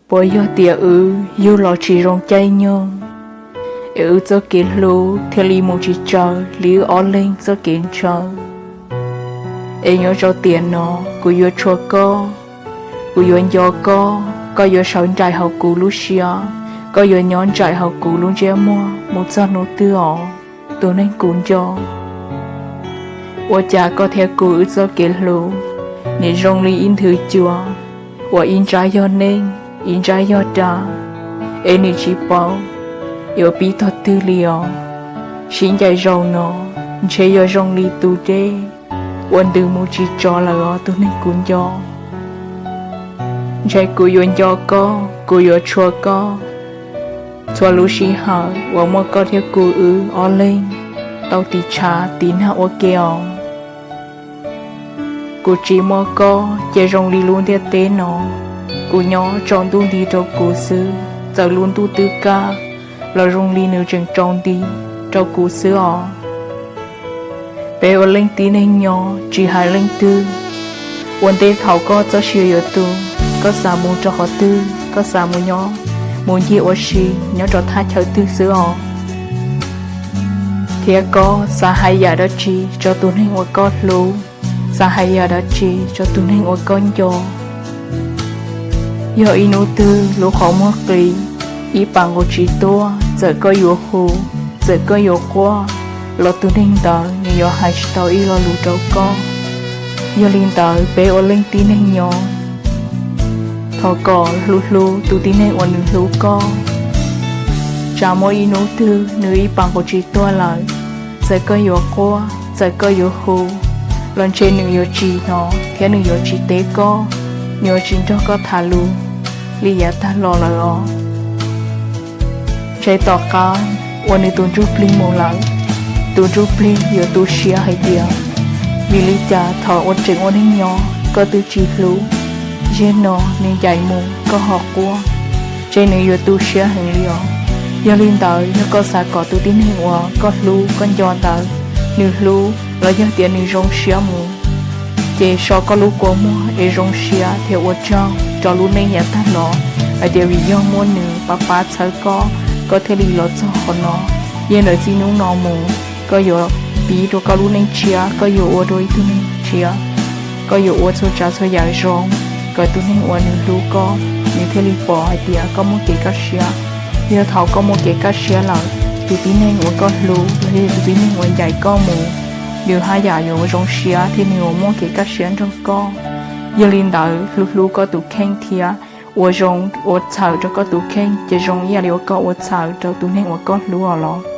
Puas yog tias wb yug los tsis zoo caij nyoog, es wb txoj kev hlub thiaj li mus tsis tsaws li wb ob leeg txoj kev ntshaw? Es nyob rau tiam no, kuv yuav tshua koj, kuv yuav nco koj, koj yuav sawv nraim hauv kuv lub siab, koj yuav nyob nraim hauv kuv lub ntsiab muag mus txog hnub twg os, tus neeg kuv nco? Ua cas koj thiab kuv wb txoj kev hlub, nim zoo li ib nthwv cua uas ib nrab yog neeg, ib nrab yog dab, es nim tsis paub yuav pib tog twg li os. Sib ncaim zaum no, ntshe yuav zoo li tus dej uas ntws mus tsis tso lawm os, tus neeg kuv nco. Ntshe kuv yuav nco koj, kuv yuav tshua koj txhua lub sij hawm uas muaj koj thiab kuv wb ob leeg tau tiv tshav tiv nag ua ke os. Kuv tsis muaj koj ces zoo li lub ntiaj teb no, kuv nyob tsaus ntuj nti rau kuv xwb, txawm lub ntuj twb kaj los zoo li nws tseem tsaus nti rau kuv xwb os. Peb ua leej tib neeg nyob tsis hais leej twg, ua ntej thaum koj txoj sia yuav tu, koj xav mus rau qhov twg, koj xav mus nyob, mus ncig ua si nyob rau thaj chaw twg xwb os? Thiab koj xav hais yam dab tsi rau tus neeg uas koj hlub, xav hais yam dab tsi rau tus neeg uas koj nco? Yog ib hnub twg lub qhov muag qis, ib pas nqus tsis tuaj, txawm koj yuav hu, txawm koj yuav quaj, los tus neeg ntawd nws yuav hais tsis tau ib lo lus rau koj. Yog li ntawd peb ua leej tib neeg nyob, thov kom hlub hlub tus tib neeg uas nws hlub koj. Tsam muaj ib hnub twg nws ib pas nqus tsis tuaj lawm, txawm koj yuav quaj, txawm koj yuav hu, los ntshe nws yuav tsis hnov thiab nws yuav tsis teb koj, nws yuav tsis nrog koj tham lus li yav tag los lawm os. Ntshe tom qab uas nws tus ntsuj plig mus lawm, tus ntsuj plig yuav tu siab hais tias, vim li cas thaum ua tseem ua neej nyob koj twb tsis hlub, zaum no nws ncaim mus koj ho quaj, ntshe nws yuav tu siab heev li os. Yog li ntawd yog koj xav kom tus tib neeg uas koj hlub koj nco ntawd, nws hlub los yog tias nws zoo siab mus, ces so koj lub kua muag es zoo siab thiab ua tsaug rau lub neej yav tag los hais tias vim yog muaj nws pab pab txhawb koj, koj thiaj li los txog qhov no. Yog ntawm txij hnub no mus, koj yuav pib dua koj lub neej tshiab, koj yuav ua dua ib tug neeg tshiab, koj yuav ua txhua tsav txhua yam zoo kom tus neeg uas nws hlub koj, nws thiaj li pom hais tias koj muaj kev kaj siab. Yog thaum koj muaj kev kaj siab lawm, tus tib neeg uas koj hlub los yog tus tib neeg uas ncaim koj mus, nws haj yam yuav zoo siab thiab nws yuav muaj kev kaj siab nrog koj. Yog li ntawd hlub hlub koj tus kheej thiab ua zoo ua txhawm rau koj tus kheej ces zoo ib yam li uas koj ua txhawm rau tus neeg uas koj hlub os los.